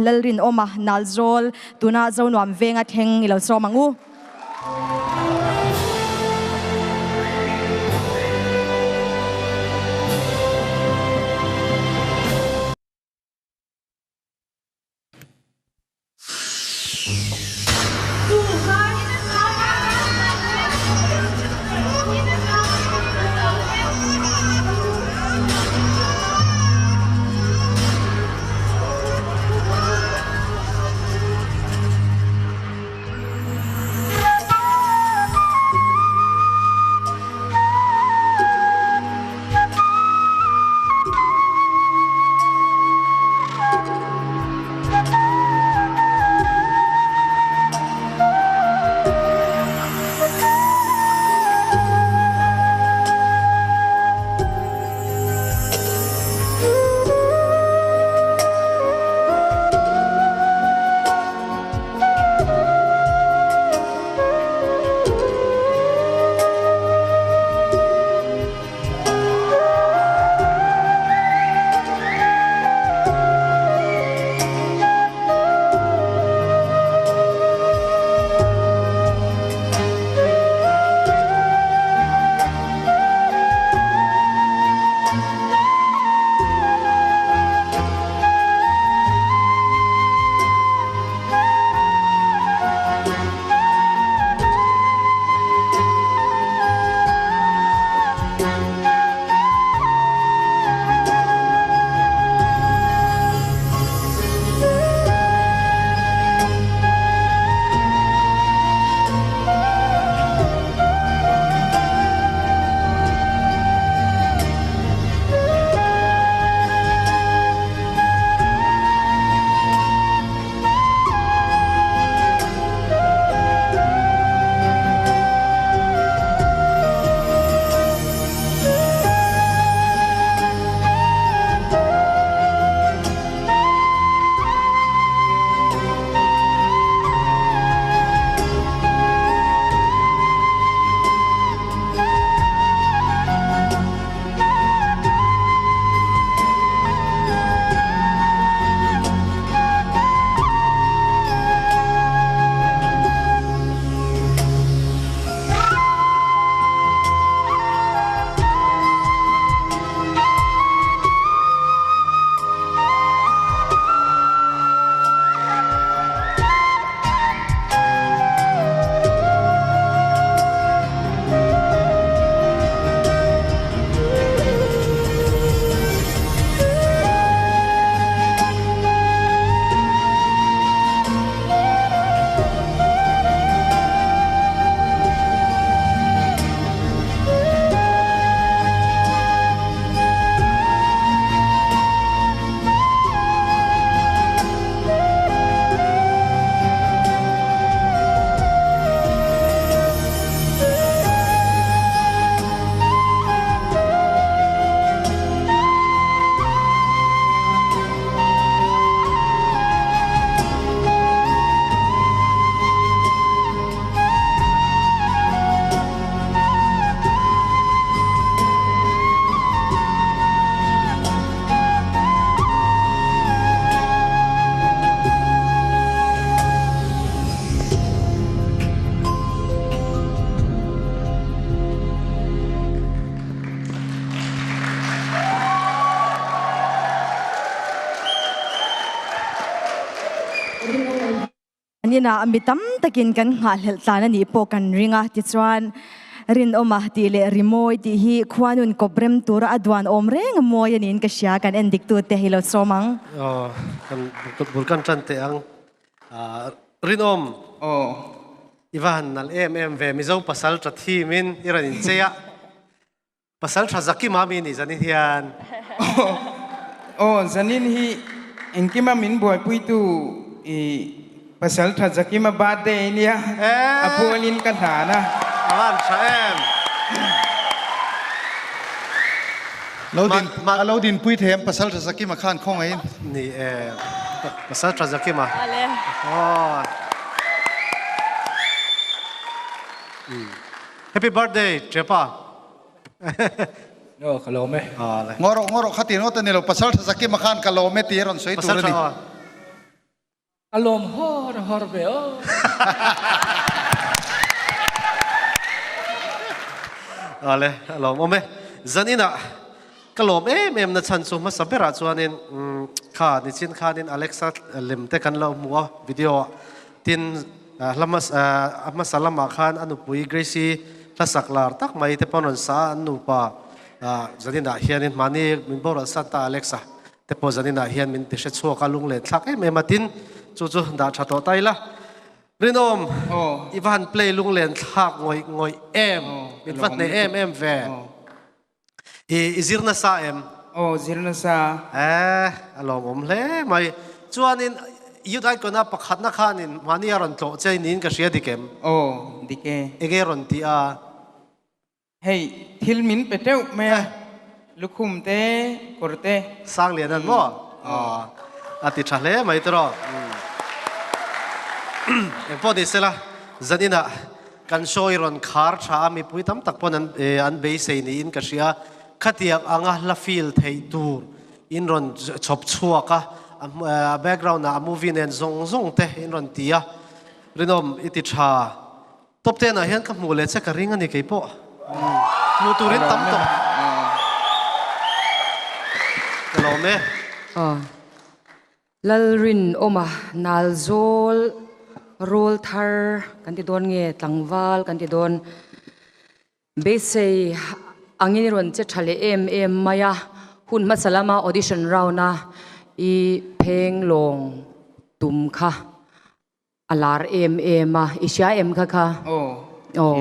Lalrinawma Nalzawl tuna Zonuam venga thleng i lo sawm ang u. Nina mi tam takin kan nghahhlelh tlan a nih pawh kan ring a, tichuan Rinawma tih leh Rimawi tih hi khuanun kawp rem tura a duan awm reng a mawi a niin ka hria, kan en dik tute hi lo sawm ang. Aw, kan bul kan tan teh ang. Rinawm. Aw. I va han nalh em em ve, Mizo pasal tha thimin i rawn inchei a. Pasal tha Zakima mi ni zanin hian. Aw, zanin hi engkima min buaipuitu i Pasal tha Zakima birthday nia a pualin ka hlan a. A van tha em. Lo din a lo dinpui thei em Pasal tha Zakima khan khawngaihin. Ni e, Pasal tha Zakima. Aw. Happy birthday Chepa. Aw ka lawm e. Ngaw rawh ngaw rawh kha ti ringawt a ni lo pasal tha Zakima khan ka lawm e tih a rawn sawi tur a ni. A lawm hawr hawr ve aw. Ale, a lawm awm e. Zaninah ka lawm em em na chhan chu hmasa berah chuanin kha nichin khanin Alexa lem te kan lo hmu a video ah tin hla hmasa a hmasa lamah khan a nupui Gracie hlasak lar tak mai te pawh an rawn sa a an nupa zaninah hianin mahni min boral san ta Alexa te pawh zaninah hian min ti hre chhuak a lung len thlak em em a tin chu chu dah tha tawh ta ila Rinawm i va han play lung len thlak ngawih ngawih em min va hneh em em ve i i zir nasa em aw zir nasa eh a lawmawm hle mai chuanin youth icon a pakhatna khanin mahni a rawn tlawh che niin ka hria dik em aw dik e enge rawn ti a Hei thil min pe teuh mai a, lukhum te, kawr te. Sanglian an maw? Aw, a ti tha hle mai tiraw. Engpawh ni sela, zaninah kan show i rawn khar tha a, mipui tam tak pawn an an beisei niin ka hria. Khatiang anga hla feel theih tur in rawn chhawp chhuak a, a background ah a movie nen zawng zawng te in rawn ti a, Rinawm i ti tha. Top ten ah hian ka hmuh leh che ka ring a ni kei pawh. Hmuh turin tam tawh. Ka lawm e. Aw. Lalrinawma Nalzawl rawl thar kan ti dawn nge tlangval kan ti dawn. Beisei angin i rawn che tha leh em em mai a, hun hmasa lama audition round a i pheng lawng tum kha A lar em em a, i hria em kha kha? Aw.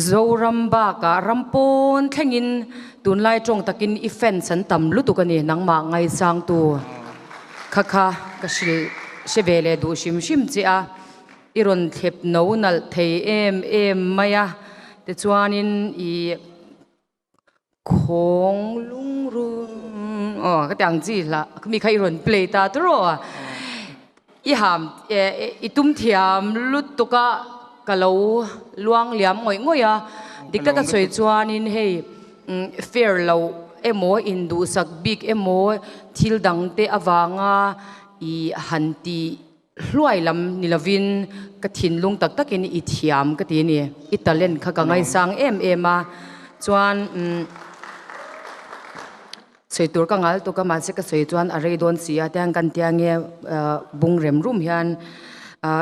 Zoram bakah ram pawn thlengin tunlai tawng takin i fans an tam lutuk a ni, nangmah ngaisangtu kha kha ka hrilh hre ve leh duh hrim hrim che a, i rawn thlep no nalh thei em em mai a, tichuanin i Khawng lungrun aw ka ti ang chi hlah mi kha i rawn play ta tawrh a i ham i tum thiam lutuk a ka lo luang liam ngawih ngawih a dik taka sawi chuanin hei fair lo emaw induhsak bik emaw thil dang te avanga i han tih Hluai lam ni lovin ka thinlung tak takin i thiam ka ti a ni. I talent kha ka ngaisang em em a, chuan umm sawi tur ka ngal tuk a, mahse ka sawi chuan a rei dawn si a, tiang kan tia nge bung rem rum hian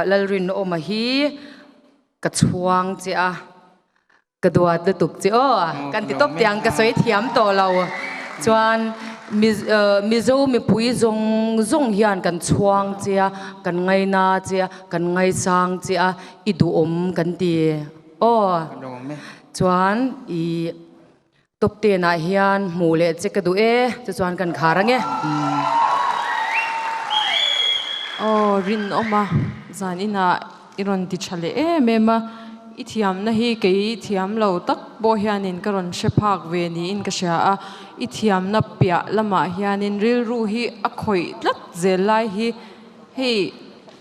Lalrinawma hi ka chhuang che a. Ka duat lutuk che aw, kan ti tawp tiang ka sawi thiam tawh lo. Chuan Mizo mipui zawng zawng hian kan chhuang che a, kan ngaina che a, kan ngaisang che a, i duhawm kan ti aw. Chuan i top ten ah hian hmuh leh che ka duh e, chu chuan kan khar ange. Aw rinawm a, zan inah I rawn ti tha leh em em a, i thiamna hi kei thiam lo tak pawh hianin ka rawn hre phak ve niin ka hria a, i thiamna piah lamah hianin rilru hi a khawih tlat zel lai hi hei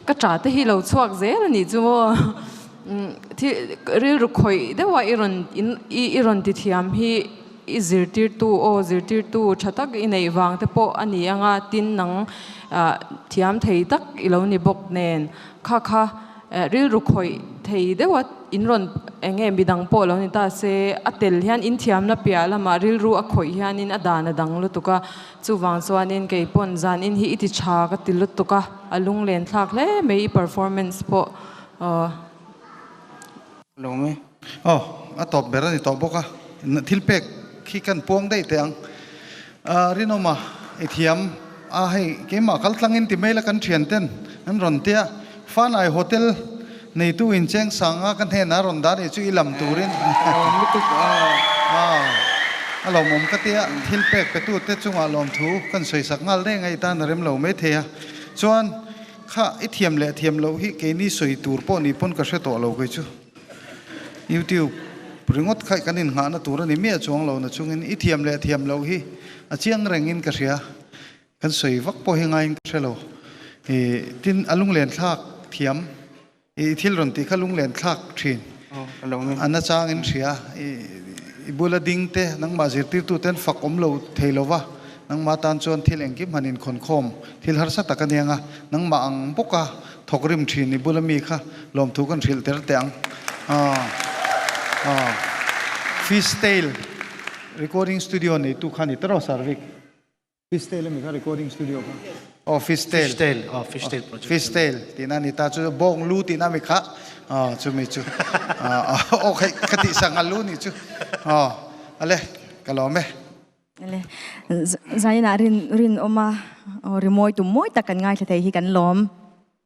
ka tah te hi lo chhuak zel a nih chu maw rilru khawih deuha i rawn i rawn ti thiam hi i zirtirtu aw zirtirtu tha tak i neih vang te pawh a ni ang a, tin nang thiam thei tak i lo ni bawk nen. Kha kha rilru khawih thei deuh a in rawn eng nge midang pawh lo ni ta se a tel hian in thiamna piah lamah rilru a khawih hianin a dan a dang lutuk a, chuvang chuanin kei pawn zan in hi i ti tha ka ti lutuk a, a lunglen thlak hle mai i performance pawh aw. Lo mai. Aw, a tawp ber a ni tawh bawk a, thil pek khi kan puang daih teh ang. Rinawma i thiam a, hei keimah kal tlangin ti mai la kan thian ten an rawn tia, Fanai Hotel neitu in cheng sanga ka hnenah rawn dah nih chu i lam turin a lawmawm ka tia, thil pek pe tute chungah lawmthu kan sawisak nghal daih ang a, i tan a rem lo maithei a, chuan Kha i thiam leh thiam loh hi keini sawi tur pawh ni pawn ka hre tawh lo kei chu. YouTube ringawt kha kan innghahna tur a ni miah chuang lo na chungin i thiam leh thiam loh hi a chiang rengin ka hria. Kan sawi vak pawh hi ngaiin ka hre lo. I tin a lunglen thlak thiam i thil rawn tih kha lunglen thlak thin a na changin hria. I bula ding te nangmah zirtirtu ten fak awm lo thei lova. Nangmah tan chuan thil engkim han inkhawnkhawm thil harsa tak a niang a, nangmah ang bawka thawk rim thin i bula mi kha lawmthu kan hrilh ter teh ang. Aw aw Fishtail recording studio neitu kha ni tawh Sarvik. Fishtail ami kha recording studio kha. Aw Fishtail. Fishtail aw Fishtail project. Fishtail tihna a ni ta chu bawng lu tihna ami kha aw chumi chu aw khaih ka tih sang a lu nih chu aw ale ka lawm e. Ale zainah rin rinawma aw rimawi tum mawi tak kan ngaithla thei hi kan lawm.